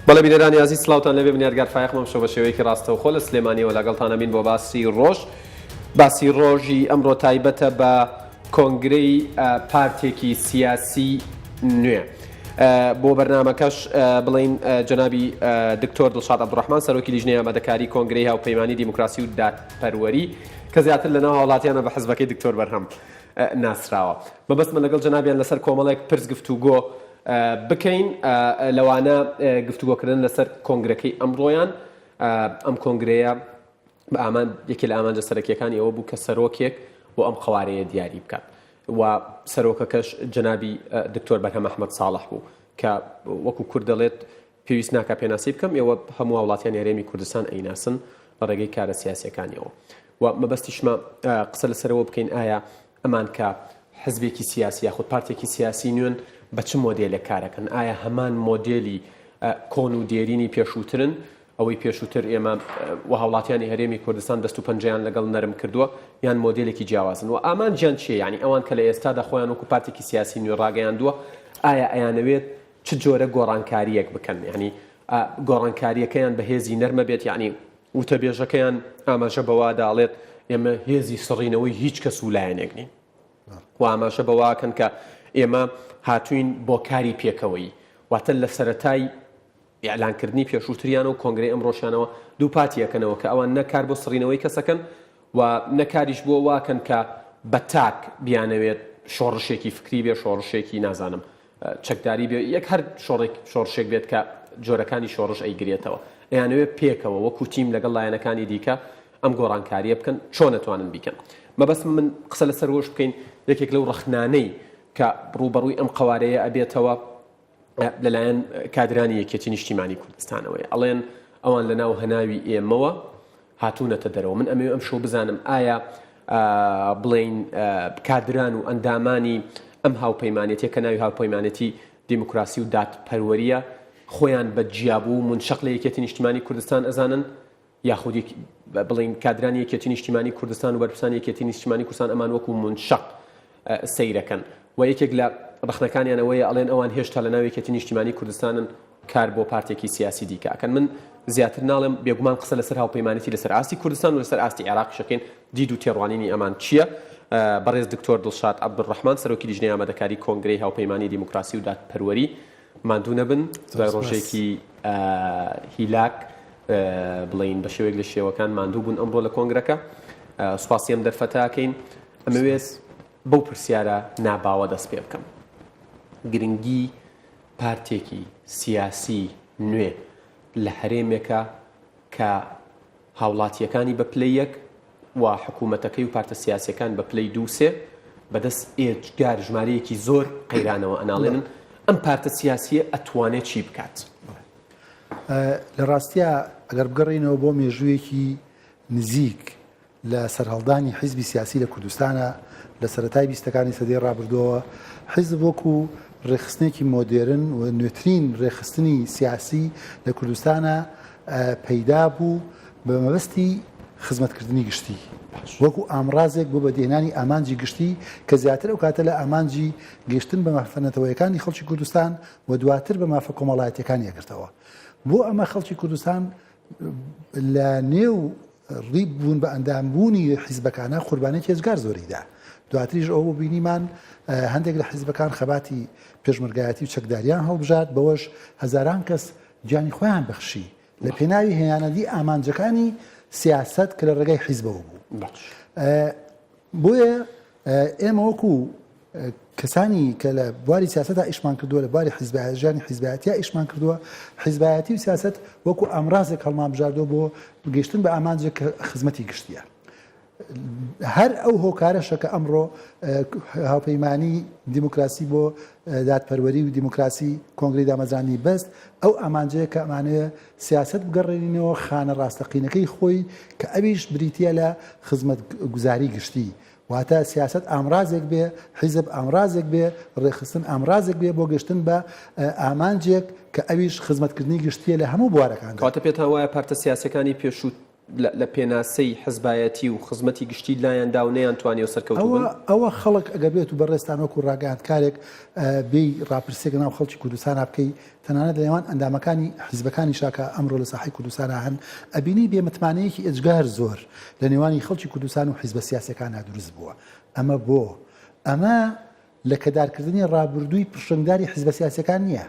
بەڵێ بینەرانی ئازیز سڵاوتان لێبێ من یادگار فایەقم ئەمشەو بە شێوەیەکی ڕاستەوخۆ لە سلێمانیەوە لەگەڵتان ئەبین بۆ باسی ڕۆژ باسی ڕۆژی ئەمڕۆ تایبەتە بە کۆنگرەی پارتێکی سیاسی نوێ بۆ بەرنمەکەش بڵین جەنابی دکتۆر دڵشاد عەبدوڕەحمان سەرۆکی لیژنەی ئامادەکاری کۆنگرەی هاوپەیمانی دیموکراسی و دادپەروەری کە زیاتر لەناو هاوڵاتیانە بە حزبەکەی دکتۆر بەرهەم ناسراوە. مەبەستمە لەگەڵ جەنابیان لەسەر کۆمەڵێک پرس گفتوگۆ بکەین، لەوانە گفتوگۆکردن لەسەر کۆنگرەکەی ئەمڕۆیان. ئەم کۆنگرەیە بە ئامان یەکێ لە ئامانجە سەرەکیەکانی ئەوە بوو کە سەرۆکێک بۆ ئەم قەوارەیە دیاری بکات و سەرۆکەکەش جەنابی دکتۆر بەرهەم ئەحمەد ساڵح بوو کە وەکو کورد دەڵێت پێویست ناکا پێناسەی بکەم، ئێوە هەموو هاوڵاتیانی هەرێمی کوردستان ئەیناسن لە ڕێگەی کارە سیاسیەکانیەوە و مەبەستیشمە قسە لەسەرەوە بکەین ئایا ئەمان کە حزبێکی سیاسی یاخود پارتێکی سیاسی نوێن بە چ مۆدێلێک کارەکەن ئایا هەمان مۆدێلی کۆن و دێرینی پێشووترن ئەوەی پێشووتر ئێمە و هاوڵاتیانی هەرێمی کوردستان دەست و پەنجەیان لەگەڵ نەرم کردووە یان مۆدێلێکی جیاوازن و ئامانجیان چییە یعنی ئەوان کە لە ئێستادا خۆیان وەکو پارتێکی سیاسی نوێ ڕاگەیاندووە ئایا ئەیانەوێت چ جۆرە گۆڕانکارییەک بکەن یانی گۆڕانکارییەکەیان بە هێزی نەرمە بێت یانی وتەبێژەکەیان ئاماژە بەوە داڵێت ئێمە هێزی سڕینەوەی هیچ کەس و لایەنێک نین و ئاماژە بەوەکەن کە ئێمە هاتوین بۆ کاری پێکەوەیی واتە لە سەرەتای ئیعلانکردنی پێشووتریان و کۆنگرەی ئەمڕۆشیانەوە دووپاتی ئەکەنەوە کە ئەوان نە کار بۆ سڕینەوەی کەسەکەن و نە کاریش بۆ واکەن کە بە تاک بیانەوێت شۆڕشێکی فکری بێ شۆڕشێکی نازانم چەکداری بێ یەک هەر شۆڕێک شۆڕشێک بێت کە جۆرەکانی شۆڕش ئەیگرێتەوە ئەیانەوێت پێکەوە وەکو تیم لەگەڵ لایەنەکانی دیکە ئەم گۆڕانکاریە بکەن چۆن ئەتوانن بیکەن مەبەستم من قسە لەسەر وەش بکەین یەکێک لەو ڕەخنانەی کە ڕووبەڕووی ئەم قەوارەیە ئەبێتەوە لەلایەن کادرانی یەکێتی نیشتیمانی کوردستانەوەیە ئەڵێن ئەوان لە ناو هەناوی ئێمەوە هاتوونەتە دەرەوە من ئەمەوێ ئەم شەو بزانم ئایا بڵین کادران و ئەندامانی ئەم هاوپەیمانێتیە کە ناوی هاوپەیمانێتی دیموکراسی و دادپەروەریە خۆیان بە جیابوو منشەق لە یەکێتی نیشتیمانی کوردستان ئەزانن یاخود بڵێین کادرانی یەکێتی نیشتیمانی کوردستان و بەرپرسانی یەکێتی نیشتیمانی کوردستان ئەمان وەکو مونشەق سەیرەکەن و یەکێک لە ڕەخنەکانیان ئەوەیە ئەڵێن ئەوان هێشتا لە ناو یەکێتی نیشتیمانی کوردستانن کار بۆ پارتێکی سیاسی دیکە ئەکەن من زیاتر ناڵێم بێگومان قسە لەسەر هاوپەیمانێتی لەسەر ئاستی کوردستان و لەسەر ئاستی عێراقیش ئەکەین دید و تێڕوانینی ئەمان چییە؟ بەڕێز دکتۆر دڵشاد عەبدولڕەحمان سەرۆکی لیژنەی ئامادەکاری کۆنگرەی هاوپەیمانی دیموکراسی و دادپەروەری ماندوو نەبن دوای ڕۆژێکی هیلاک بڵێین بە شێوەیەک لە شێوەکان ماندوو بوون ئەمڕۆ لە کۆنگرەکە سوپاسی ئەم دەرفەتەکەین ئەمەوێت بەو پرسیارە ناباوە دەست پێ بکەم گرنگی پارتێکی سیاسی نوێ لە هەرێمێکە کە هاوڵاتییەکانی بە پلەی یەک و حکوومەتەکەی و پارتە سیاسییەکان بە پلەی دوو سێ بەدەست ئێجگار ژمارەیەکی زۆر قەیرانەوە ئەناڵێنن، ئەم پارتە سیاسییە ئەتوانێ چی بکات؟ لە ڕاستیا ئەگەر بگەڕێینەوە بۆ مێژوویەکی نزیک لە سەرهەڵدانی حیزبی سیاسی لە کوردستانا لە سەرەتای بیستەکانی سەدەی ڕابردووەوە حیزب وەکو ڕێکخستنێکی مۆدێرن و نوێترین ڕێکخستنی سیاسی لە کوردستانا پەیدا بوو بە مەبەستی خزمەتکردنی گشتی وەکو ئامڕازێک بۆ بەدیهێنانی ئامانجی گشتی کە زیاتر ئەو کاتە لە ئامانجی گەیشتن بە مافە نەتەوەیەکانی خەڵکی کوردستان و دواتر بە مافە کۆمەڵایەتیەکانی ئەگرتەوە بۆ ئەمە خەڵکی کوردستان لە نێو ڕیب بوون بە ئەندام بوونی حیزبەکانە قوربانێکی ئێجگار زۆری دا. دواتریش ئەوە بوو بینیمان هەندێک لە حیزبەکان خەباتی پێشمەرگایەتی و چەکداریان هەڵبژارد بەوەش هەزاران کەس گیانی خۆیان بەخشی لە پێناوی هێنانەدی ئامانجەکانی سیاسەت کە لە ڕێگای حیزبەوە بوو. بۆیە ئێمە وەکو کەسانی کە لە بواری سیاسەتا ئیشمان کردووە لە بواری حیزبایەت ژیانی حیزبایەتیا ئیشمان کردووە حیزبایەتی و سیاسەت وەکو ئامرازێک هەڵمان بژاردووە بۆ گەیشتن بە ئامانجێک کە خزمەتی گشتیە هەر ئەو هۆکارەشە کە ئەمڕۆ هاوپەیمانی دیموکراسی بۆ دادپەروەری و دیموکراسی کۆنگری دامەزرانی بەست ئەو ئامانجەیە کە ئەمانەیە سیاسەت بگەڕێنینەوە خانە ڕاستەقینەکەی خۆی کە ئەویش بریتییە لە خزمەتگوزاری گشتی واتە سیاسەت ئامرازێک بێ، حیزب ئامرازێک بێ، ڕێکخستن ئامرازێک بێ بۆ گەشتن بە ئامانجێک کە ئەویش خزمەتکردنی گشتییە لە هەموو بوارەکاندا. کەواتە پێتان وایە پارتە سیاسیەکانی پێشوو. لە پێناسەی حزبایەتی و خزمەتی گشتی لایان دا و نەیانتوانیوە سەرکەوتوو ئەوە بن؟ ئەوە خەڵک ئەگەر بێت و بەڕێزتان وەکوو ڕاگەیاندکارێک بێی ڕاپرسییەک لەناو خەڵکی کوردستانا بکەی، تەنانەت لە نێوان ئەندامەکانی حیزبەکانیشا کە ئەمڕۆ لە ساحەی کوردستانا هەن، ئەبینی بێ متمانەیەکی ئێجگار زۆر لە نێوانی خەڵکی کوردستان و حیزبە سیاسیەکانا دروست بووە. ئەمە بۆ؟ ئەمە لەکەدارکردنی ڕابردووی پرشنگداری حیزبە سیاسیەکان نییە.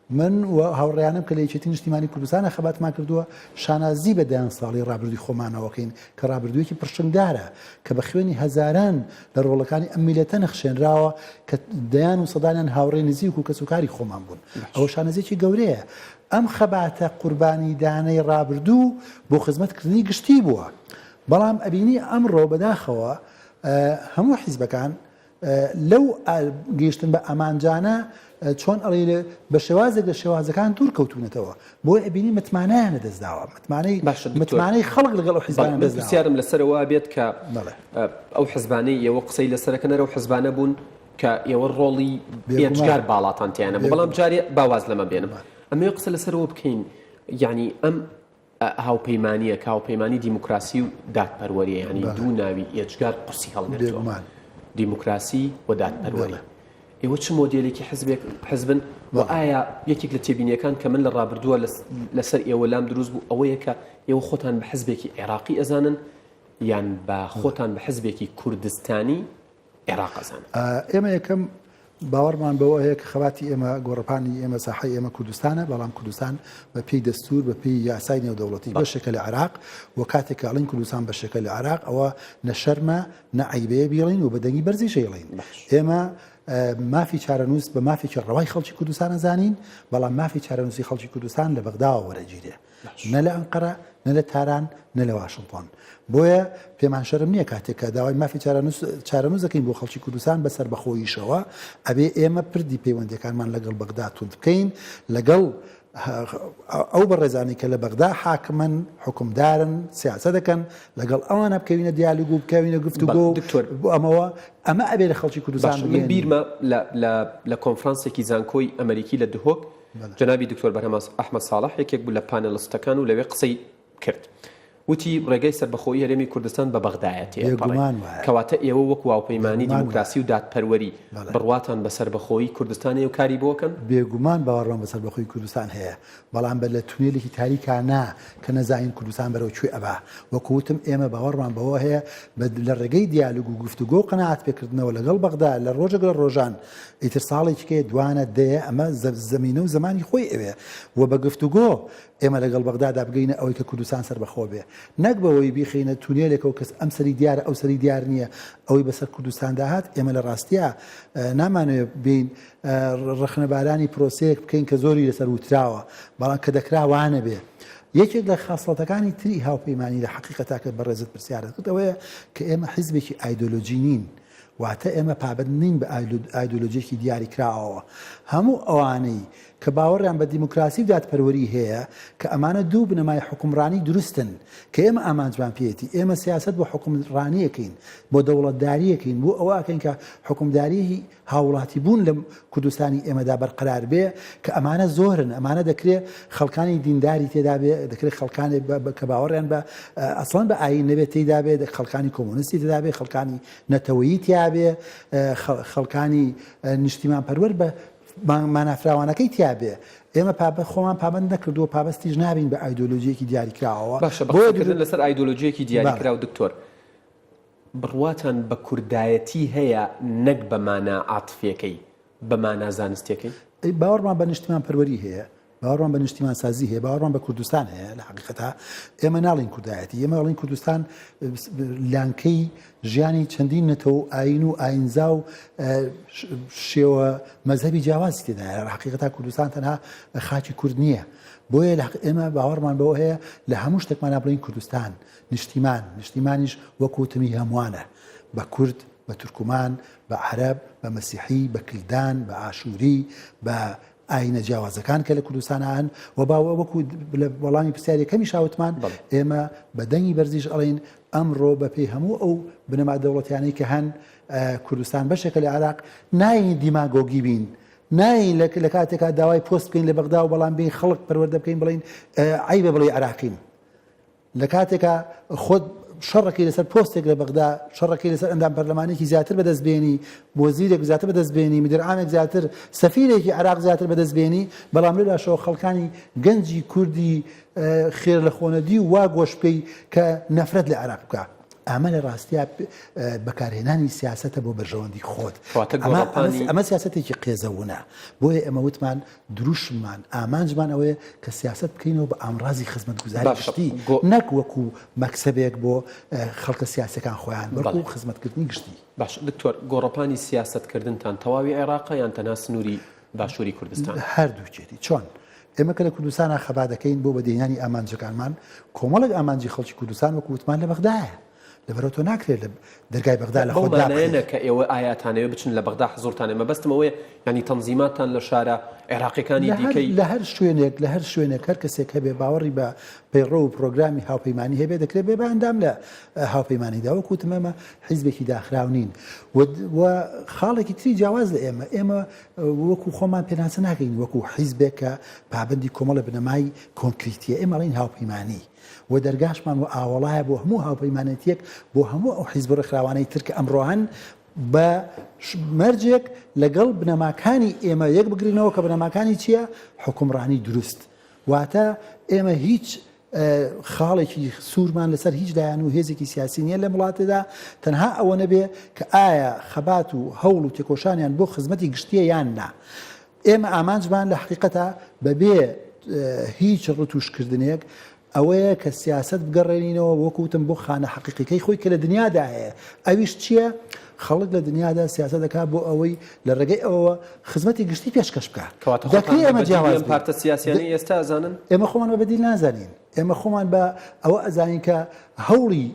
من و هاوڕێیانم کە لە یەکێتی نیشتیمانی کوردستانا خەباتمان کردووە، شانازی بە دەیان ساڵی ڕابردووی خۆمانەوە کەین کە ڕابردوویەکی پرشنگدارە کە بە خوێنی هەزاران لە ڕۆڵەکانی ئەم میللەتە نەخشێنراوە کە دەیان و سەدانیان هاوڕێی نزیک و کەسوکاری خۆمان بوون. ئەوە شانازییەکی گەورەیە. ئەم خەباتە قوربانیدانەی ڕابردوو بۆ خزمەتکردنی گشتی بووە. بەڵام ئەبینی ئەمڕۆ بەداخەوە هەموو حیزبەکان لەو گەیشتن بە ئامانجانە چۆن ئەڵێ بە شێوازێک لە شێوازەکان دوور کەوتونەتەوە بۆیە ئەبینی متمانەیان لەدەست داوە متمانەی باشە دکتۆر متمانەی خەڵک لەگەڵ ئەو بەڵێ حیزبانە من لەدەست داوە پرسیارم لەسەرەوە بێت کە بەڵێ ئەو حزبانەی ئێوە قسەی لەسەرەکەن هەر ئەو حزبانە بوون کە ئێوە ڕۆڵی بێگومان ئێجگار باڵاتان تیانە بوو بەڵام بێگومان جارێ با واز لەمە بێنم ئەمەوێ قسە لەسەرەوە بکەین یعنی ئەم هاوپەیمانییە کە هاوپەیمانی دیموکراسی و دادپەروەریە یانی دوو ناوی ئێجگار قورسی هەڵگرتووە دیموکراسی و دادپەروەری ئێوە چ مۆدێلێکی حزبێک حزبن و ئایا یەکێک لە تێبینیەکان کە من لە ڕابردووە لەسەر ئێوە لام دروست بوو ئەوەیە کە ئێوە خۆتان بە حزبێکی عێراقی ئەزانن یان بە خۆتان بە حزبێکی کوردستانی عێراق ئەزانن؟ ئێمە یەکەم باوەڕمان بەوە هەیە کە خەباتی ئێمە گۆڕەپانی ئێمە ساحەی ئێمە کوردستانە، بەڵام کوردستان بە پێی دەستوور بە پێی یاسای نێودەوڵەتی بەشێکە لە عێراق و کاتێک کە ئەڵێین کوردستان بەشێکە لە عێراق ئەوە نە شەرمە نە عەیبەیە بیڵێین و بە دەنگی بەرزیش ئەیڵێین. ئێمە مافی چارەنووس بە مافێکی ڕەوای خەڵکی کوردستان ئەزانین، بەڵام مافی چارەنووسی خەڵکی کوردستان لە بەغداوە وەرەگیرێ. نە لە ئەنقەرە، نە لە تاران، نە لە واشنتۆن. بۆیە پێمان شەرم نییە کاتێک کە داوای مافی چارەنووس دەکەین بۆ خەڵکی کوردستان بە سەربەخۆییشەوە، ئەبێ ئێمە پردی پەیوەندییەکانمان لەگەڵ بەغدا توند بکەین، لەگەڵ ئەو بەڕێزانەی کە لە بەغدا حاکمن، حوکمدارن، سیاسەت دەکەن، لەگەڵ ئەوانە بکەوینە دیالوگ و بکەوینە گفتوگۆ بۆ ئەمەوە، ئەمە ئەبێ لە خەڵکی کوردستان باشە من بگەیەنین. بیرمە لە کۆنفرانسێکی زانکۆی ئەمەریکی لە دهۆک، جەنابی دکتۆر بەرهەم ئەحمەد ساڵح یەکێک بوو لە پانێڵستەکان و لەوێ قسەی کرد. وتی ڕێگەی سەربەخۆیی هەرێمی کوردستان بە بەغدایە تێپەڕێ. بێگومان وایە. کەواتە ئێوە وەکو هاوپەیمانی بێگومان وایە. دیموکراسی و دادپەروەری بەڵێ. بڕواتان بە سەربەخۆیی کوردستان هەیە و کاری بۆ ئەکەن؟ بێگومان باوەڕمان بە سەربەخۆیی کوردستان هەیە، بەڵام بە لە تونێلێکی تاریکا نا کە نەزانین کوردستان بەرەو کوێ ئەبا. وەکو وتم ئێمە باوەڕمان بەوە هەیە بە لە ڕێگەی دیالوگ و گفتوگۆ و قەناعەت پێکردنەوە لەگەڵ بەغدا لە ڕۆژێک لە ڕۆژان ئیتر ساڵێکی کەیە دوانە دەیە ئەمە زەمینە و زەمانی خۆی ئەوێ و بە گفتوگۆ ئێمە لەگەڵ بەغدادا بگەینە ئەوەی کە کوردستان سەربەخۆ بێ نەک بەوەی بیخەینە تونێلێکەوە کەس ئەم سەری دیارە ئەو سەری دیار نییە ئەوەی بەسەر کوردستاندا هات ئێمە لە ڕاستیا نامانەوێ بین ڕەخنەبارانی پرۆسەیەک بکەین کە زۆری لەسەر وتراوە بەڵام کە دەکرا وانەبێ یەکێک لە خاسڵەتەکانی تری هاوپەیمانی لە حقیقەتا کە بەڕێزت پرسیارت کرد ئەوەیە کە ئێمە حیزبێکی ئایدۆلۆژی نین واتە ئێمە پابەند نین بە ئایدۆلۆژییەکی دیاریکراوەوە. هەموو ئەوانەی کە باوەڕیان بە دیموکراسی و دادپەروەری هەیە، کە ئەمانە دوو بنەمای حوکمڕانی دروستن، کە ئێمە ئامانجمان پێیەتی، ئێمە سیاسەت بۆ حوکمڕانی ئەکەین، بۆ دەوڵەتداری ئەکەین، بۆ ئەوە ئەکەین کە حوکمداریی هاووڵاتی بوون لە کوردستانی ئێمەدا بەرقەرار بێ، کە ئەمانە زۆرن، ئەمانە دەکرێ خەڵکانی دینداری تێدا بێ، دەکرێ خەڵکانێک کە باوەڕیان بە ئەسڵەن بە ئایین نەبێ تێیدا بێ، خەڵکانی کۆمۆنیستی تێدا بێ، خەڵکانی نەتەوەیی تیا بێ، خەڵکانی نیشتیمانپەروەر بە مانا فراوانەکەی تیا بێ. ئێمە خۆمان پابەند نەکردووە، پابەستیش نابین بە ئایدۆلۆژییەکی دیاریکراوەوە. باشە بە قسەکردن لەسەر ئایدۆلۆژییەکی دیاریکراو دکتۆر، بڕواتان بە کوردایەتی هەیە نەک بە مانا عاتفیەکەی، بە مانا زانستیەکەی؟ باوەڕمان بە نیشتیمانپەروەری هەیە، باوەڕمان بە نیشتیمانسازی هەیە، باوەڕمان بە کوردستان هەیە. لە حەقیقەتا ئێمە ناڵێین کوردایەتی، ئێمە ئەڵێین کوردستان لانکەی ژیانی چەندین نەتەوە و ئایین و ئایینزا و شێوە مەزهەبی جیاوازی تێدایە. لە حەقیقەتا کوردستان تەنها خاکی کورد نییە. بۆیە ئێمە باوەڕمان بەوە هەیە لە هەموو شتێکمانا بڵێین کوردستان. نیشتیمان، نیشتیمانیش وەک وتم هی هەمووانە، بە کورد، بە تورکمان، بە عەرەب، بە مەسیحی، بە کلدان، بە ئاشووری، بە ئایینە جیاوازەکان کە لە کوردستانا هەن و با وەکو لە وەڵامی پرسیاری یەکەمیشا وتمان ئێمە بە دەنگی بەرزیش ئەڵێین ئەمڕۆ بە پێی هەموو ئەو بنەما دەوڵەتیانەی کە هەن کوردستان بەشێکە لە عێراق، نایەین دیماگۆگی بین، نایەین لە کاتێکا داوای پۆست بکەین لە بەغدا و بەڵام بێین خەڵک پەروەردە بکەین بڵێین عەیبە بڵێی عێراقیم. لە کاتێکا خۆت شەڕەکەی لەسەر پۆستێک لە بەغدا، شەڕەکەی لەسەر ئەندام پەرلەمانێکی زیاتر بەدەست بێنی، وەزیرێک زیاتر بەدەست بێنی، مدیر عامێک زیاتر، سەفیرێکی عێراق زیاتر بەدەست بێنی، بەڵام لەولاشەوە خەڵکانی گەنجی کوردی خێر لە خۆنەدیو وا گۆش بکەی کە نەفرەت لە عێراق بکا. ئەمە لە ڕاستیا بەکارهێنانی سیاسەتە بۆ بەرژەوەندی خۆت. کەواتە گۆڕەپانی. ئەمە سیاسەتێکی قێزەونە. بۆیە ئێمە وتمان دروشممان، ئامانجمان ئەوەیە کە سیاسەت بکەینەوە بە ئامڕازی خزمەتگوزاری باشە گشتی، گۆ. نەک وەکو مەکسەبێک بۆ خەڵکە سیاسیەکان خۆیان، بەڵێ. بەڵکو خزمەتکردنی گشتی. باشە دکتۆر، گۆڕەپانی سیاسەتکردنتان تەواوی عێراقە یان تەنها سنووری باشووری کوردستانە؟ هەردووکێتی. چۆن؟ ئێمە کە لە کوردستانا خەبات دەکەین بۆ بەدیهێنانی ئامانجەکانمان، کۆمەڵێک ئامانجی خەڵکی کوردستان وەکو وتمان لە بەغدایە. لەبەرئەوە تۆ ناکرێت لە دەرگای بەغدا لە بەو خۆت مانایە دابخەی. نە کە ئێوە ئایا ئەتانەوێ بچن لە بەغدا حزوورتان هەیە، مەبەستم ئەوەیە یانی تەنزیماتتان لە شارە عێراقیەکانی لە هەر دیکەی. لە هەر شوێنێک لە هەر شوێنێک هەر کەسێک هەبێ باوەڕی بە پەیڕەو و پرۆگرامی هاوپەیمانی هەبێ دەکرێ بێ بە ئەندام لە هاوپەیمانیدا. وەک وتم ئێمە حیزبێکی داخراو نین و و خاڵێکی تری جیاواز لە ئێمە، ئێمە وەکوو خۆمان پێناسە ناکەین وەکوو حیزبێک کە پابەندی کۆمەڵێ بنەمای کۆنکریتیە، ئێمە ئەڵێین هاوپەیمانی. و دەرگاشمان وە ئاوەڵایە بۆ هەموو هاوپەیمانێتیەک بۆ هەموو ئەو حیزب و ڕێکخراوانەی تر کە ئەمڕۆ هەن بە مەرجێک لەگەڵ بنەماکانی ئێمە یەک بگرنەوە کە بنەماکانی چییە؟ حوکمڕانی دروست واتە ئێمە هیچ خاڵێکی سوورمان لەسەر هیچ لایەن و هێزێکی سیاسی نییە لەم وڵاتەدا تەنها ئەوە نەبێ کە ئایا خەبات و هەوڵ و تێکۆشانیان بۆ خزمەتی گشتیە یان نا ئێمە ئامانجمان لە حەقیقەتا بەبێ هیچ ڕتوشکردنێک ئەوەیە کە سیاسەت بگەڕێنینەوە وەکو وتم بۆ خانە حەقیقیەکەی خۆی کە لە دنیادا هەیە ئەویش چییە؟ خەڵک لە دنیادا سیاسەت دەکات بۆ ئەوەی لە ڕێگەی ئەوەوە خزمەتی گشتی پێشکەش بکات. کەواتە خۆتان دەکرێ بە ئێمە بەدیلی جیاواز ئەم بین. پارتە سیاسیانەی ئێستا ئەزانن؟ ئێمە خۆمان بە بەدیل نازانین. ئێمە خۆمان بە ئەوە ئەزانین کە هەوڵی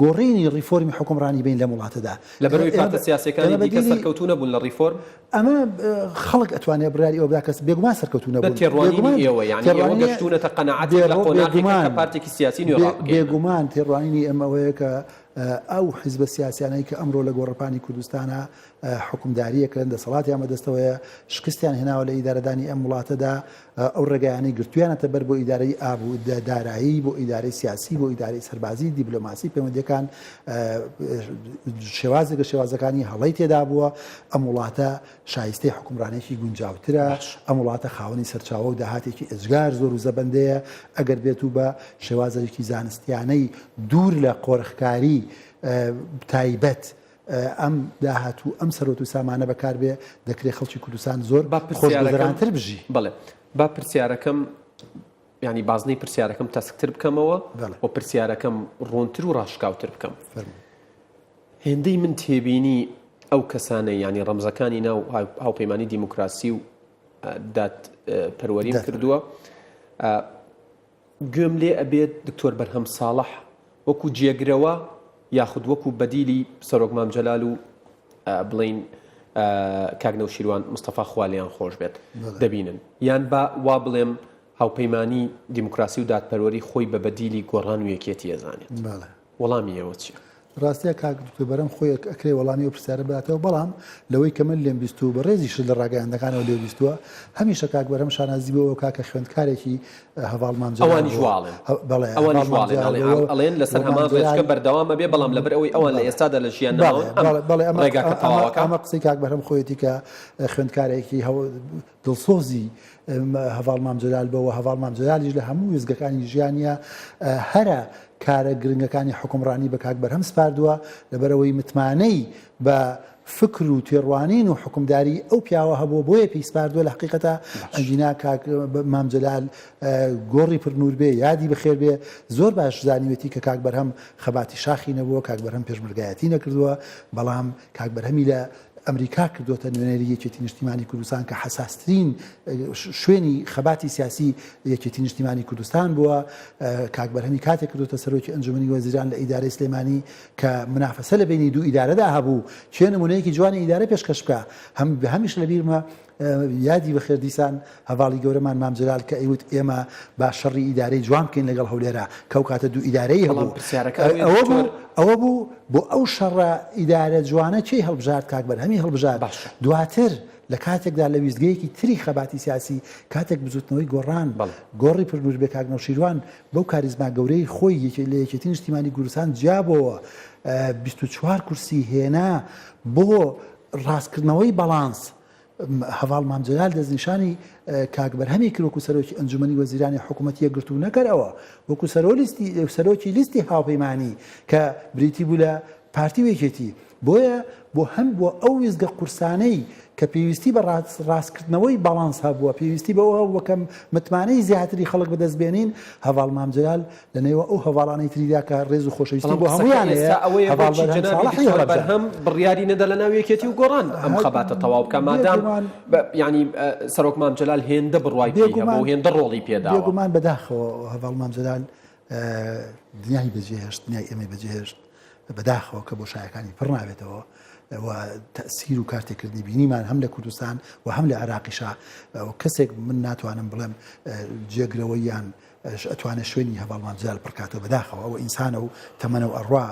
گۆڕینی ڕیفۆرمی حوکمڕانی بەین لەم وڵاتەدا. لەبەرئەوەی ئێمە پارتە سیاسیەکانی ئێمە دیکە بەدیلی سەرکەوتوو نەبوون لە ڕیفۆرم؟ ئەمە خەڵک ئەتوانێ بڕیاری ئەوە بدا کە بێگومان سەرکەوتوو نەبوون. بە تێڕوانینی بێگومان ئێوە یانی ئێوە تێڕوانینی گەشتوونەتە قەناعەتێک لە بێ قۆناغێکە کە بێگومان پارتێکی سیاسی نوێ بێ ڕابگەیەنن. بێگومان تێڕوانینی ئێمە ئەوەیە کە ئەو حیزبە سیاسیانەی کە ئەمڕۆ لە گۆڕەپانی کوردستانا حوکمدارییەکەن، دەسەڵاتیان بەدەستەوەیە، شکستیان هێناوە لە ئیدارەدانی ئەم وڵاتەدا، ئەو ڕێگایانەی گرتوویانەتە بەر بۆ ئیدارەی ئابوو دارایی، بۆ ئیدارەی سیاسی، بۆ ئیدارەی سەربازی، دیبلۆماسی، پەیوەندییەکان شێوازێک لە شێوازەکانی هەڵەی تێدا بووە، ئەم وڵاتە شایستەی حوکمڕانێکی گونجاوترە، ئەم وڵاتە خاوەنی سەرچاوە و داهاتێکی ئێجگار زۆر و زەبەندەیە، ئەگەر بێت و بە شێوازێکی زانستیانەی دوور لە قۆرخکاری تایبەت ئەم داهات و ئەم سەروەت و سامانە بەکار بێ، دەکرێ خەڵکی کوردستان زۆر با پرسیارەکەم خۆشگوزەرانتر بژی. بەڵێ با پرسیارەکەم یانی بازنەی پرسیارەکەم تەسکتر بکەمەوە بەڵێ. و پرسیارەکەم ڕوونتر و ڕاشکاوتر بکەم. فەرموو. هێندەی من تێبینی ئەو کەسانەی یانی ڕەمزەکانی ناو هاوپەیمانی دیموکراسی و دادپەروەریم دادپەروەری. کردووە گوێم لێ ئەبێت دکتۆر بەرهەم ساڵح وەکو جێگرەوە یاخود وەکو بەدیلی سەرۆک مام جەلال و بڵین کاک نەوشیروان مستەفا خوا لێیان خۆش بێت دەبینن یان با وا بڵێم هاوپەیمانی دیموکراسی و دادپەروەری خۆی بە بەدیلی گۆڕان و یەکێتی ئەزانێت. وەڵامی ئێوە چیە؟ ڕاستە کاک دکتۆر بەرەم خۆی ئەکرێ وەڵامی ئەو پرسیارە بداتەوە بەڵام لەوەی کە من لێم بیستووە و بەڕێزیشت لە ڕاگەیاندنەکانەوە لێو بیستووە هەمیشە کاک بەرهەم شانازی بەوە کا کە خوێندکارێکی هەڤاڵ مام جەلال ئەوانیش بووە وا ئەڵێن. بەڵێ ئەوانیش هەڤاڵ مام وا ئەڵێن. جەلال ئەڵێ بووە ئەڵێن لەسەر و مام هەمان جەلال ڕێچکە بەردەوام ئەبێ بەڵام لەبەر ئەوەی ئەوان لە بەڵێ ئێستادا لە ژیان بەڵێ نەماون ئەم بەڵێ بەڵێ ئەمە ڕێگاکە ئەمە تەواوەکە. ئەمە قسەی کاک بەرهەم خۆیەتی کە خوێندکارێکی هەو دڵسۆزی هەڤاڵ مام جەلال بووە و هەڤاڵ مام جەلالیش لە هەموو وێستگەکانی ژیانیا هەرە کارە گرنگەکانی حوکمڕانی بە کاک بەرهەم سپاردووە، لەبەرئەوەی متمانەی بە فکر و تێڕوانین و حوکمداری ئەو پیاوە هەبووە بۆیە پێی سپاردووە لە حەقیقەتا ئەگینا کاک مام جەلال گۆڕی پر نوور بێ یادی بەخێر بێ زۆر باش زانیوێتی کە کاک بەرهەم خەباتی شاخی نەبووە کاک بەرهەم پێشمەرگایەتی نەکردووە بەڵام کاک بەرهەمی لە ئەمریکا کردۆتە نوێنەری یەکێتی نیشتیمانی کوردستان کە حەساسترین شوێنی خەباتی سیاسی یەکێتی نیشتیمانی کوردستان بووە، کاک بەرهەمی کاتێک کردۆتە سەرۆکی ئەنجومەنی وەزیران لە ئیدارەی سلێمانی کە منافەسە لە بەینی دوو ئیدارەدا هەبوو کێ نمونەیەکی جوانی ئیدارە پێشکەش بکا هەم هەمیش لە بیرمە یادی بەخێر دیسان هەڤاڵی گەورەمان مام جەلال کە ئەیوت ئێمە با شەڕی ئیدارەی جوان بکەین لەگەڵ هەولێرا کە ئەو کاتە دوو ئیدارەی بەڵام هەبوو پرسیارەکە ئەوەیە ئەوە دکتۆر. بوو ئەوە بوو بۆ ئەو شەڕە ئیدارە جوانە کێی هەڵبژارد کاک بەرهەمی هەڵبژارد باشە. دواتر. لە کاتێکدا لە ویستگەیەکی تری خەباتی سیاسی کاتێک بزوتنەوەی گۆڕان گۆڕی پرنور بێ کاک نەوشیروان بەو کاریزما گەورەی خۆی یەکێ لە یەکێتی نیشتیمانی کوردستان جیابۆوە 24 کورسی هێنا بۆ ڕاستکردنەوەی بەڵانس هەڤاڵ مام جەلال دەستنیشانی کاک بەرهەمی کرد وەکو سەرۆکی ئەنجومەنی وەزیرانی حکوومەتی یەکگرتوو نەکەرەوە وەکو سەرۆلیستی سەرۆکی لیستی هاوپەیمانی کە بریتی بوو لە پارتی و یەکێتی بۆیە بۆ هەم بۆ ئەو وێستگە قورسانەی کە پێویستی بە ڕاستکردنەوەی باڵانس هەبووە، پێویستی بەوە هەبووە کە متمانەی زیاتری خەڵک بەدەست بێنین، هەڤاڵ مام جەلال لە نێوە ئەو هەڤاڵانەی تریدا کە ڕێز و خۆشەویستی بەڵام بۆ قسەکە هەموویان هەیە، ئێستا ئەوەیە هەڤاڵ بۆچی بەرهەم جەنابی ساڵحی دکتۆر هەڵەبژارد. بەرهەم بڕیاری نەدا لە ناو یەکێتی و گۆڕان ئەم خەباتە تەواو بکا مادام بێگومان یانی سەرۆک مام جەلال هێندە بڕوای پێی هەبوو بێگومان و هێندە ڕۆڵی پێداوە. بێگومان بەداخەوە هەڤاڵ مام جەلال دنیای بەجێهێشت، دنیای ئێمەی بەجێهێشت. بەداخەوە کە بۆشایەکانی پڕ نابێتەوە و تەئسیر و کارتێکردنی بینیمان هەم لە کوردستان و هەم لە عێراقیشا و کەسێک من ناتوانم بڵێم جێگرەوەی یان ئەتوانێت شوێنی هەڤاڵ مام جەلال پڕکاتەوە بەداخەوە ئەوە ئینسانە و تەمەنە و ئەڕوا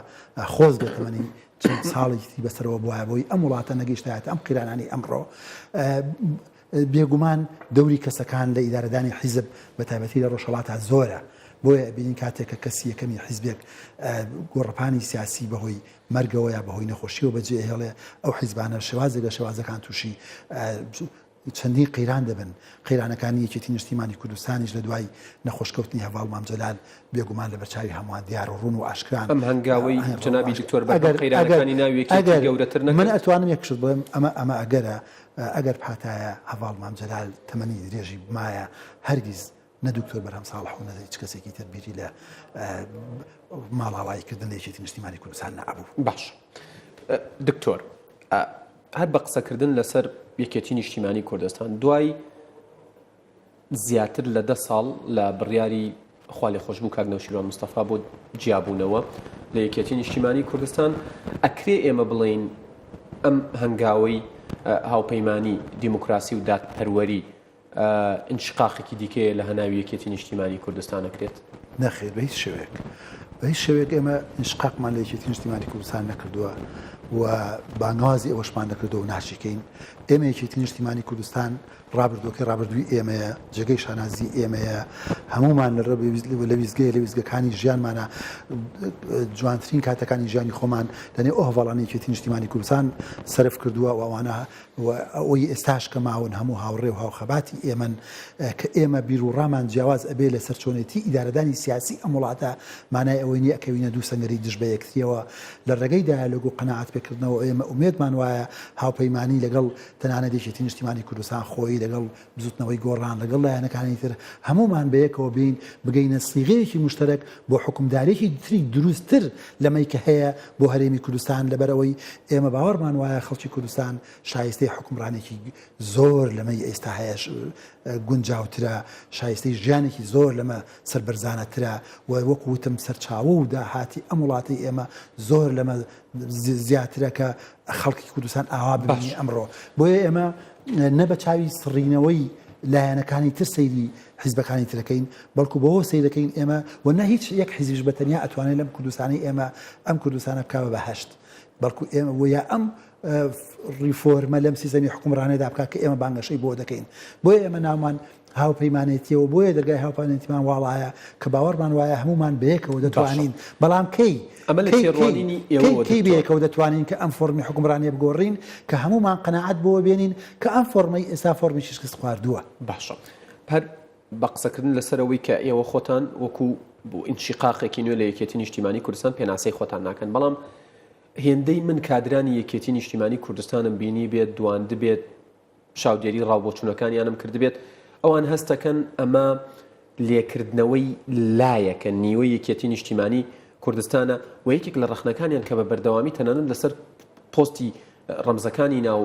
خۆزگە تەمەنی چەند ساڵێکی تری بەسەرەوە بوایە بۆی ئەم وڵاتە نەگەیشتایەتە ئەم قەیرانانەی ئەمڕۆ بێگومان دەوری کەسەکان لە ئیدارەدانی حیزب بە تایبەتی لە ڕۆژهەڵاتا زۆرە، بۆیە ئەبینین کاتێک کە کەسی یەکەمی حیزبێک گۆڕەپانی سیاسی بەهۆی مەرگەوە یا بەهۆی نەخۆشیەوە بەجێ ئەهێڵێ، ئەو حیزبانە شێوازێک لە شێوازەکان تووشی چەندین قەیران دەبن. قەیرانەکانی یەکێتی نیشتیمانی کوردستانیش لە دوای نەخۆشکەوتنی هەڤاڵ مام جەلال بێگومان لەبەرچاوی هەمووان دیار و ڕوون و ئاشکران. ئەم هەنگاوەی جەنابی دکتۆر بەرهەم قەیرانەکانی ناو یەکێتی گەورەتر نەکرد؟ من ئەتوانم یەک شت بڵێم، ئەمە ئەمە ئەگەرە ئەگەر بهاتایە هەڤاڵ مام جەلال تەمەنی درێژی بمایە هەرگیز نە دکتۆر بەرهەم ساڵح و نە هیچ کەسێکی تر بیری لە ماڵاوایی کردن لە یەکێتی نیشتیمانی کوردستان نەئەبوو. باش دکتۆر هەر بە قسەکردن لەسەر یەکێتی نیشتیمانی کوردستان دوای زیاتر لە دە ساڵ لە بڕیاری خوالێخۆشبوو کاک نەوشیروان مستەفا بۆ جیابوونەوە لە یەکێتی نیشتیمانی کوردستان، ئەکرێ ئێمە بڵێین ئەم هەنگاوەی هاوپەیمانی دیموکراسی و دادپەروەری ئینشقاقێکی دیکەیە لە هەناوی یەکێتی نیشتیمانی کوردستان ئەکرێت؟ نەخێر بە هیچ شێوەیەک بە هیچ شێوەیەک ئێمە ئینشقاقمان لە یەکێتی نیشتیمانی کوردستان نەکردووە و بانگەوازی ئەوەشمان نەکردووە و ناشیکەین. ئێمە یەکێتی نیشتیمانی کوردستان ڕابردووەکەی ڕابردووی ئێمەیە، جێگەی شانازی ئێمەیە، هەموومان لە ویستگەیە لە ویستگەکانی ژیانمانە جوانترین کاتەکانی ژیانی خۆمان لەنێو ئەو هەڤاڵانەی یەکێتی نیشتیمانی کوردستان سەرف کردووە و ئەوانە ئەوەی ئێستاش کە ماون هەموو هاوڕێ و هاوخەباتی ئێمەن کە ئێمە بیروڕامان جیاواز ئەبێ لەسەر چۆنێتی ئیدارەدانی سیاسی ئەم وڵاتە مانای ئەوەی نییە ئەکەوینە دوو سەنگەری دژ بە یەکتریەوە لە ڕێگەی دایالۆگ و قەناعەت پێکردنەوە ئێمە ئومێدمان وایە هاوپەیمانی لەگەڵ تەنانەت یەکێتی نیشتیمانی کوردستان خۆی لەگەڵ بزوتنەوەی گۆڕان لەگەڵ لایەنەکانی تر هەموومان بەیەکەوە بێین بگەینە سیغەیەکی موشتەرەک بۆ حوکمداریەکی تری دروستتر لەمەی کە هەیە بۆ هەرێمی کوردستان لەبەرئەوەی ئێمە باوەڕمان وایە خەڵکی کوردستان شایستەی حوکمڕانێکی زۆر لەمەی ئێستا هەیە گونجاوترە شایستەی ژیانێکی زۆر لەمە سەربەرزانەترە و وەکو وتم سەرچاوە و داهاتی ئەم وڵاتەی ئێمە زۆر لەمە زیاترە کە خەڵکی کوردستان ئاوا ببینی ئەمڕۆ بۆیە ئێمە نە بە چاوی سڕینەوەی لایەنەکانی تر سەیری حیزبەکانی ترەکەین بەڵکو بەوە سەیرەکەین ئێمە و نە هیچ یەک حیزبیش بە تەنیا ئەتوانێت لەم کوردستانی ئێمە ئەم کوردستانە بکا بە بەهەشت بەڵکو ئێمە و یا ئەم ڕیفۆرمە لەم سیستەمی حکومڕانەدا بکات کە ئێمە بانگەشەی بۆ دەکەین بۆیە ئێمە ناومان هاوپەیمانێتیەوە بۆیە دەرگای هاوپەیمانێتیمان واڵایە کە باوەڕمان وایە هەموومان بەیەکەوە دەتوانین بەڵام کەی ئەمە لە تێڕوانینی ئێوەوە کەی بەیەکەوە دەتوانین کە ئەم فۆرمی حکومڕانیە بگۆڕین کە هەموومان قەناعەت بۆ بێنین کە ئەم فۆرمەی ئێستا فۆرمێکی شکست خواردووە. باشە هەر بە قسەکردن لەسەر ئەوەی کە ئێوە خۆتان وەکو ئینشیقاقێکی نوێ لە یەکێتی نیشتیمانی کوردستان پێناسەی خۆتان ناکەن بەڵام هێندەی من کادرانی یەکێتی نیشتیمانی کوردستانم بینی بێت دواندبێت چاودێری ڕاوبۆچوونەکانیانم کردبێت، ئەوان هەستەکەن ئەمە لێکردنەوەی لایەکە، نیوەی یەکێتی نیشتیمانی کوردستانە و یەکێک لە ڕەخنەکانیان کە بە بەردەوامی تەنانەت لەسەر پۆستی ڕەمزەکانی ناو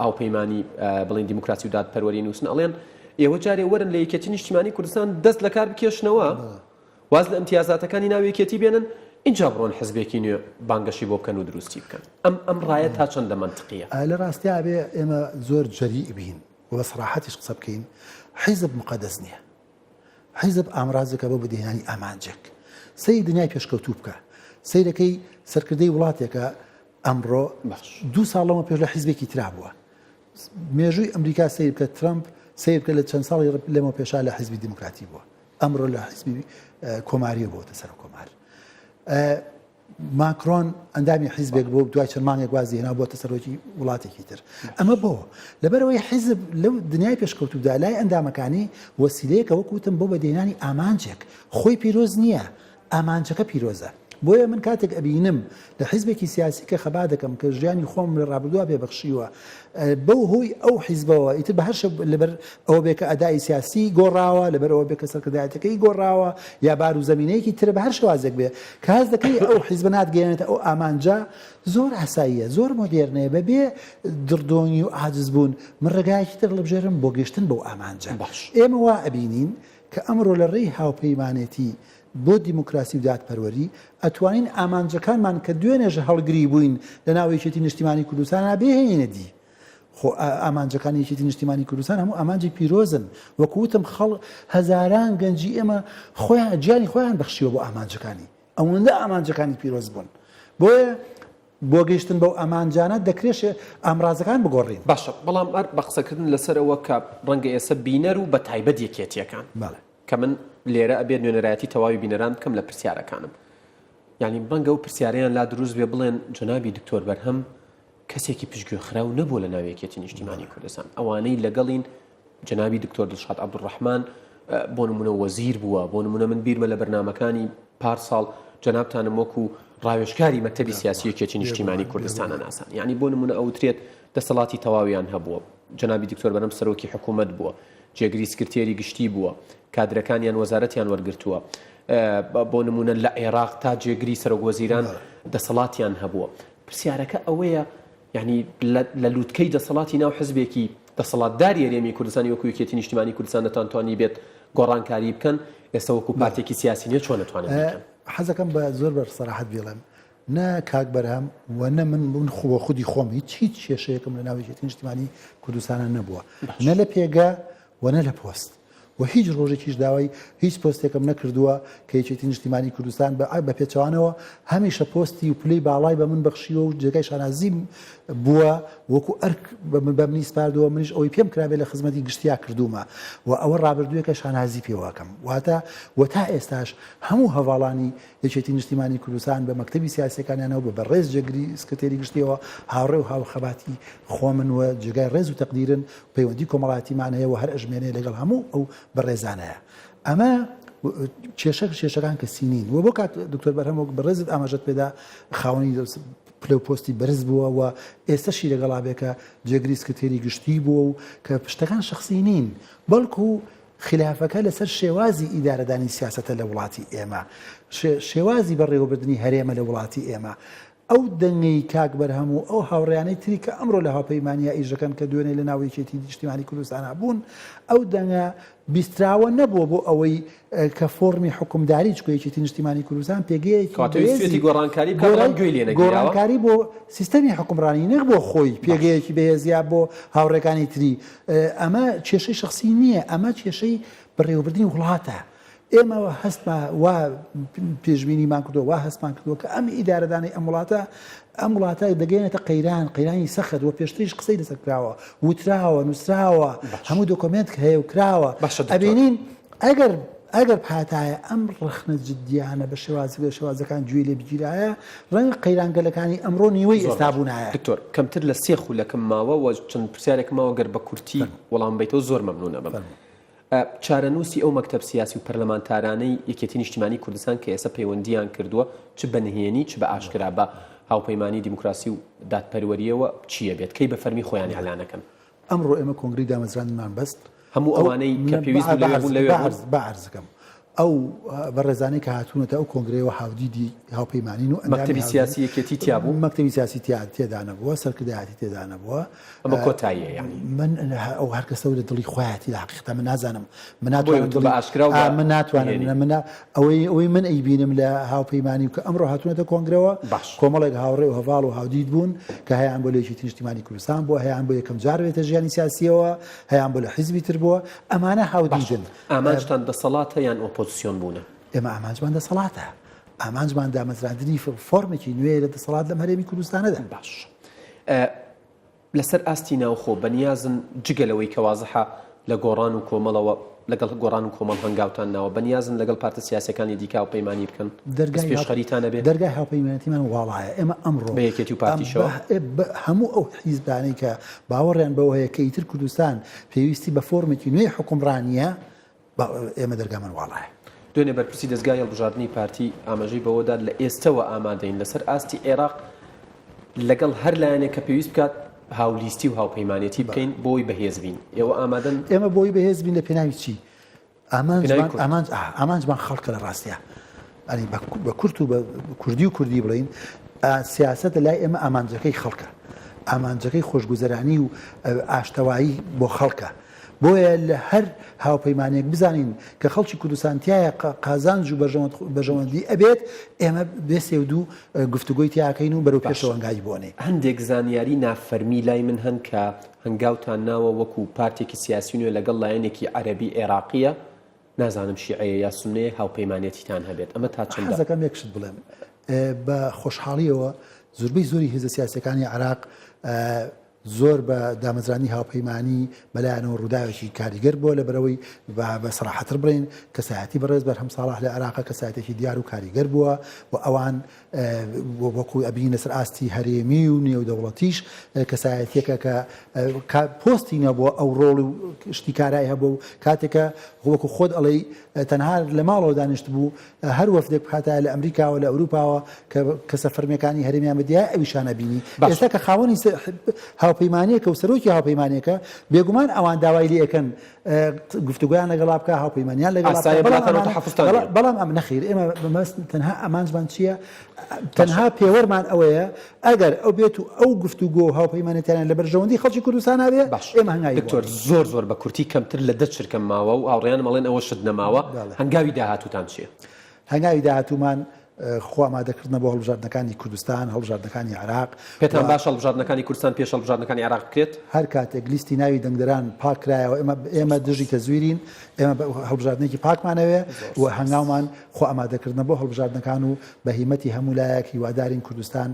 هاوپەیمانی بڵێن دیموکراسی و دادپەروەری نووسن ئەڵێن ئێوە جارێ وەرن لە یەکێتی نیشتیمانی کوردستان دەست لە کار بکێشنەوە واز لە ئیمتیازاتەکانی ناو یەکێتی بێنن ئینجا بڕۆن حزبێکی نوێ بانگەشەی بۆ بکەن و دروستی بکەن. ئەم ئەم ڕایە تا چەندە مەنتقییە؟ لە ڕاستیا ئەبێ ئێمە زۆر جەریء بین و بە سەڕاحەتیش قسە بکەین، حیزب موقەدەس نییە. حیزب ئامرازێکە بۆ بەدیهێنانی ئامانجێک. سەیری دنیای پێشکەوتوو بکە. سەیرەکەی سەرکردەی وڵاتێکە ئەمڕۆ دوو ساڵ لەمە پێش لە حیزبێکی ترا بووە. مێژووی ئەمریکا سەیر بکە ترەمپ سەیر بکە لە چەند ساڵی لەمە پێشا لە حیزبی دیموکراتی بووە ئەمڕۆ لە حیزبی کۆماریە بۆتە سەر کۆمار ماکرۆن ئەندامی حیزبێک بۆ دوای چەند مانگێک وازی هێنا بۆتە سەرۆکی وڵاتێکی تر ئەمە بۆ لەبەرەوەی حیزب لەو دنیای پێشکەوتودا لای ئەندامەکانی وەسیلەیەکە وەک وتم بۆ بەدیهێنانی ئامانجێک خۆی پیرۆز نییە ئامانجەکە پیرۆزە. بۆیە من کاتێک ئەبینم لە حیزبێکی سیاسی کە خەبات دەکەم کە ژیانی خۆم لە ڕابردووە پێ بەخشیوە بەو هۆی ئەو حیزبەوە ئیتر بە هەر شێ لەبەر ئەوە بێ کە ئەدای سیاسی گۆڕاوە لەبەر ئەوە بێ کە سەرکردایەتەکەی گۆڕاوە یا بار و زەمینەیەکی ترە بە هەر شێوازێک بێ کە هەست دەکەی ئەو حیزبە ناتگەیەنێتە ئەو ئامانجە زۆر ئاساییە زۆر مۆدێرنەیە بەبێ دڕدۆنگی و عاجز بوون من ڕێگایەکی تر هەڵبژێرم بۆ گەیشتن بەو ئامانجە باش. ئێمە وا ئەبینین کە ئەمڕۆ لە ڕێی هاوپەیمانێتی بۆ دیموکراسی و دادپەروەری، ئەتوانین ئامانجەکانمان کە دوێنێش هەڵگری بووین لە ناو یەکێتی نیشتیمانی کوردستانا بهێنینە دی. خۆ ئامانجەکانی یەکێتی نیشتیمانی کوردستان هەموو ئامانجی پیرۆزن. وەکو وتم خەڵ هەزاران گەنجی ئێمە خۆیان گیانی خۆیان بەخشیوە بۆ ئامانجەکانی. ئەوەندە ئامانجەکانی پیرۆز بوون. بۆیە بۆ گەیشتن بەو ئامانجانە دەکرێت ئامرازەکان بگۆڕین. باشە، بەڵام هەر بە قسەکردن لەسەر ئەوە کە ڕەنگە ئێستا بینەر و بە تایبەت یەکێتییەکان، بەڵێ. کە من لێرە ئەبێت نوێنەرایەتی تەواوی بینەران بکەم لە پرسیارەکانم، یانی ڕەنگە ئەو پرسیارەیان لا دروست بێ بڵێن جەنابی دکتۆر بەرهەم کەسێکی پشتگوێخراو نەبووە لە ناو یەکێتی نیشتیمانی کوردستان، ئەوانەی لەگەڵین جەنابی دکتۆر دڵشاد عەبدولڕەحمان بۆ نمونە وەزیر بووە، بۆ نمونە من بیرمە لە بەرنامەکانی پار ساڵ جەنابتانم وەکو ڕاوێژکاری مەکتەبی سیاسی یەکێتی نیشتیمانی کوردستانە ناسان، یعنی بۆ نمونە ئەوترێت دەسەڵاتی تەواویان هەبووە، جەنابی دکتۆر بەرهەم سەرۆکی حکوومەت بووە، جێگری سکرتێری گشتی بووە، کادرەکانیان وەزارەتیان وەرگرتووە، بۆ نمونە لە عێراق تا جێگری سەرۆک وەزیران دەسەڵاتیان هەبووە. پرسیارەکە ئەوەیە یانی لە لوتکەی دەسەڵاتی ناو حزبێکی دەسەڵاتداری هەرێمی کوردستانی وەکو یەکێتی نیشتیمانی کوردستان نەتانتوانی بێت گۆڕانکاری بکەن، ئێستا وەکو پارتێکی سیاسی نوێ چۆن ئەتوانن بیکەن؟ حەزەکەم بە زۆر بە سەراحەت بیڵێم نە کاک بەرهەم و نە من من خۆ بە خودی خۆم هیچ هیچ کێشەیەکم لە ناو یەکێتی نیشتیمانی کوردستانە نەبووە نە لە پێگە و نە لە پۆست. و هیچ ڕۆژێکیش داوای هیچ پۆستێکم نەکردووە کە یەکێتی نیشتیمانی کوردستان بە بە پێچەوانەوە هەمیشە پۆستی و پلەی باڵای بە من بەخشیوە و جێگای شانازیم بووە وەکو ئەرک بە من بە منی سپاردووە منیش ئەوەی پێم کرابێ لە خزمەتی گشتیا کردوومە و ئەوە ڕابردوویەکە شانازی پێوەکەم واتە و تا ئێستاش هەموو هەڤاڵانی یەکێتی نیشتیمانی کوردستان بە مەکتەبی سیاسیەکانیانەوە بە بەڕێز جێگری سکرتێری گشتیەوە هاوڕێ و هاوخەباتی خۆمن و جێگای ڕێز و تەقدیرن پەیوەندی کۆمەڵایەتیمان هەیە و هەر ئەژمێنێ لەگەڵ هەموو ئەو بەڕێزانەیە. ئەمە کێشە کێشەکان کەسی نین و بۆ کاک دکتۆر بەرهەم وەک بەڕێزت ئاماژەت پێدا خاوەنی پلە و پۆستی بەرز بووە و ئێستەشی لەگەڵا بێ کە جێگری سکرتێری گشتی بووە و کە شتەکان شخصی نین بەڵکو خلافەکە لەسەر شێوازی ئیدارەدانی سیاسەتە لە وڵاتی ئێمە شێوازی بەڕێوەبردنی هەرێمە لە وڵاتی ئێمە ئەو دەنگەی کاک بەرهەم و ئەو هاوڕێیانەی تری کە ئەمڕۆ لە هاوپەیمانییا ئیش دەکەن کە دوێنێ لە ناو یەکێتی نیشتیمانی کوردستانا بوون، ئەو دەنگە بیستراوە نەبووە بۆ ئەوەی کە فۆڕمی حوکمداری چونکە یەکێتی نیشتیمانی کوردستان پێگەیەکی کەواتە بەهێزی ویستویەتی گۆڕانکاری بکات بەڵام گوێی لێ نەگیراوە؟ گۆڕانکاری بۆ سیستەمی حوکمڕانی نەک بۆ خۆی پێگەیەکی بەهێز یا بۆ هاوڕێکانی تری ئەمە کێشەی شەخسی نییە ئەمە کێشەی بەڕێوەبردنی وڵاتە. ئێمە هەستمان وا پێشبینیمان کردووە وا هەستمان کردووە کە ئەم ئیدارەدانەی ئەم وڵاتە ئەم وڵاتە دەگەێنێتە قەیران قەیرانی سەخت و پێشتریش قسەی لەسەر کراوە وتراوە نووسراوە هەموو دۆکۆمێنت هەیە و کراوە ئەبینین ئەگەر ئەگەر پاتایە ئەم ڕخنە جدیانە بە شێوازی بە شێوازەکان گوێی لێ بگیرایە ڕەنگە قەیرانگەلەکانی ئەمڕۆ نیوەی ئێستا بوونایە. دکتۆر کەمتر لە سێ خولەکم ماوە و چەند پرسیارێکم ماوە گەر بە کورتی وەڵام بەیتەوە زۆر مەمنونە بم. چارەنووسی ئەو مەکتەب سیاسی و پەرلەمانتارانەی یەکێتی نیشتیمانی کوردستان کە ئێستا پەیوەندییان کردووە چ بە نهێنی چ بە ئاشکرا بە هاوپەیمانی دیموکراسی و دادپەروەرییەوە چییە بێت؟ کەی بە فەرمی خۆیان ئیعلان ئەکەن؟ ئەمڕۆ ئێمە کۆنگرەی دامەزراندنمان بەست. هەموو ئەوانەی کە پێویست بوو لەوێ بوون لەوێ بوون؟ با عەرزکەم ئەو بەڕێزانەی کە هاتوونەتە ئەو کۆنگرەیەوە هاودیدی هاوپەیمانین و ئەندامی مەکتەبی سیاسی یەکێتی تیا بوو؟ مەکتەبی سیاسی تیا تێدا نەبووە، سەرکردایەتی تێدا نەبووە. ئەمە کۆتاییە یانی؟ من ئەو هەر کەسە لە دڵی خۆیەتی لە حەقیقەتا من نازانم من ناتوانم دڵی ئاشکرا و من ناتوانم من ئەوەی ئەوەی من ئەیبینم لە هاوپەیمانی و کە ئەمڕۆ هاتوونەتە کۆنگرەوە باش کۆمەڵێک هاوڕێ و هەڤاڵ و هاودید بوون کە هەیان بۆ لە یەکێتی نیشتیمانی کوردستان بووە هەیان بۆ یەکەم جار بێتە ژیانی سیاسیەوە هەیان بۆ لە حیزبی تر بووە ئەمانە هاودیدن. ئامانجتان دەسەڵاتە یان ئۆپۆزسیۆن بوونە؟ ئێمە ئامانجمان دەسەڵاتە. ئامانجمان دامەزراندنی فۆرمێکی نوێیە لە دەسەڵات لەم هەرێمی کوردستانەدا. باش. لەسەر ئاستی ناوخۆ بەنیازن جگە لەوەی کە وازحە لە گۆڕان و کۆمەڵەوە لەگەڵ گۆڕان و کۆمەڵ هەنگاوتان ناوە، بەنیازن لەگەڵ پارتە سیاسیەکانی دیکە هاوپەیمانی بکەن؟ دەرگای دەستپێشخەریتان ئەبێ؟ دەرگای هاوپەیمانێتیمان واڵایە، ئێمە ئەمڕۆ بە یەکێتی و پارتیشەوە؟ هەموو ئەو حیزبانەی کە باوەڕیان بەوە هەیە کە ئیتر کوردستان پێویستی بە فۆرمێکی نوێی حوکمڕانییە، ئێمە دەرگامان واڵایە. دوێنێ بەرپرسی دەزگای هەڵبژاردنی پارتی ئاماژەی بەوەدا لە ئێستەوە ئامادەین لەسەر ئاستی عێراق لەگەڵ هەر لایەنێک کە پێویست بکات هاولیستی و هاوپەیمانێتی بکەین بۆی بەهێز بین. ئێوە ئامادەن؟ ئێمە بۆی بەهێز بین لە پێناوی چی؟ ئامانجمان ئامانج ئامانجمان خەڵکە لە ڕاستیا. ئەنی بە کورت و بە کوردی و کوردی بڵین سیاسەت لە لای ئێمە ئامانجەکەی خەڵکە. ئامانجەکەی خۆشگوزەرانی و ئاشتەوایی بۆ خەڵکە. بۆیە لە هەر هاوپەیمانیەک بزانین کە خەڵکی کوردستان تیایا قازانج و بەرژەوەندی ئەبێت، ئێمە بێ سێودوو گفتوگۆی تیاکەین و بەرەو پێشەوە هەنگاوی بۆ ئەنێین. هەندێک زانیاری نافەرمی لای من هەن کە هەنگاوتان ناوە وەکو پارتێکی سیاسی نوێ لەگەڵ لایەنێکی عەرەبی عێراقیە، نازانم شیعەیە یا سوننەیە هاوپەیمانێتیتان هەبێت، ئەمە تا چەندە؟ حەزەکەم یەک شت بڵێم، بە خۆشحاڵیەوە زوربەی زۆری هێزە سیاسیەکانی عێراق زۆر بە دامەزراندنی هاوپەیمانی بەلایانەوە ڕووداوێکی کاریگەر بووە لەبەرئەوەی با بە سەراحەتر بڵێین کەسایەتی بەڕێز بەرهەم ساڵح لە عێراقا کەسایەتێکی دیار و کاریگەر بووە و ئەوان وەکو ئەبینین لەسەر ئاستی هەرێمی و نێودەوڵەتیش کەسایەتیەکە کە پۆستی نەبووە ئەو ڕۆڵ و شتی کارای هەبوو و کاتێکە وەکو خۆت ئەڵێی تەنها لە ماڵەوە دانیشت بوو هەر وەفدێک بهاتایە لە ئەمریکاوە لە ئەوروپاوە کە کەسە فەرمیەکانی هەرێمیان بدیایە ئەویشان ئەبینی باشە. ئێستا کە خاوەنی هاوپەیمانیەکە و سەرۆکی هاوپەیمانیەکە بێگومان ئەوان داوای لێ ئەکەن گفتوگۆیان لەگەڵا بکا هاوپەیمانیان لەگەڵا بکا ئاسایە بەڵام بلاتان و ئەمانە تەحەفوزتان بەڵام نیە. بەڵام ئەم نەخیر ئێمە مەبەست تەنها ئامانجمان چییە باشە. تەنها پێوەرمان ئەوەیە ئەگەر ئەو بێت و ئەو گفتوگۆ و هاوپەیمانێتیانە لە بەرژەوەندی خەڵکی کوردستانا بێ باش ئێمە هەنگاوی بۆ دکتۆر ئەنێین. زۆر زۆر بە کورتی کەمتر لە دە چرکەم ماوە و هاوڕێیانم ئەڵێن ئەوە شت نەماوە بەڵێ. هەنگاوی داهاتووتان چییە؟ هەنگاوی داهاتوومان خۆ ئامادەکردنە بۆ هەڵبژاردنەکانی کوردستان، هەڵبژاردنەکانی عێراق و. پێتان باشە هەڵبژاردنەکانی کوردستان پێش هەڵبژاردنەکانی عێراق بکرێت؟ هەر کاتێک لیستی ناوی دەنگدەران پاک کرایەوە ئێمە ئێمە دژی تەزویرین، ئێمە هەڵبژاردنێکی پاکمان ئەوێ و هەنگاومان خۆ ئامادەکردنە بۆ هەڵبژاردنەکان و بە هیمەتی هەموو لایەک هیوادارین کوردستان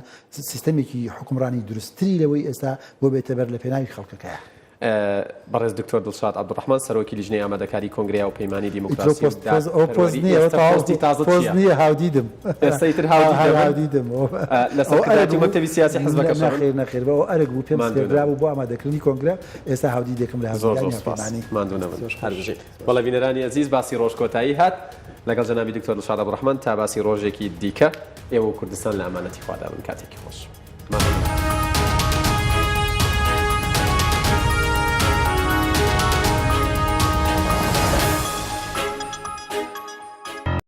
سیستەمێکی حوکمڕانی دروستتری لەوەی ئێستا بۆ بێتە بەر لە پێناوی خەڵکەکەیە. بەڕێز دکتۆر دڵشاد عەبدولڕەحمان سەرۆکی لیژنەی ئامادەکاری کۆنگرەی هاوپەیمانی ئیتر دیموکراسی و پۆست پۆست ئەوە پۆست دادپەروەری نییە ئەوە ئێستا تەواو پۆستی تازە پۆست چییە؟ نییە هاودیدم ئێستا ئیتر هاودیدە هەر من هاودیدم ئەوە لە ئەوە ئەرک سەرکردایەتی بوو مەکتەبی سیاسی حزبەکەشە من نەخێر نەخێر ئەوە ئەرک بوو پێم ماندوو سپێردرابوو نەبن بۆ ئامادەکردنی کۆنگرە ئێستا هاودیدێکم لە زۆر زۆر هاودیدانی سوپاس هاوپەیمانی ماندوو نەبن زۆر هەر خۆش بژین بەڵێ بینەرانی ئەزیز باسی ڕۆژ کۆتایی هات لەگەڵ جەنابی دکتۆر دڵشاد عەبدولڕەحمان تا باسی ڕۆژێکی دیکە ئێوە و کوردستان لە ئەمانەتی خوادا بن کاتێکی خۆش ماندوو نەبن.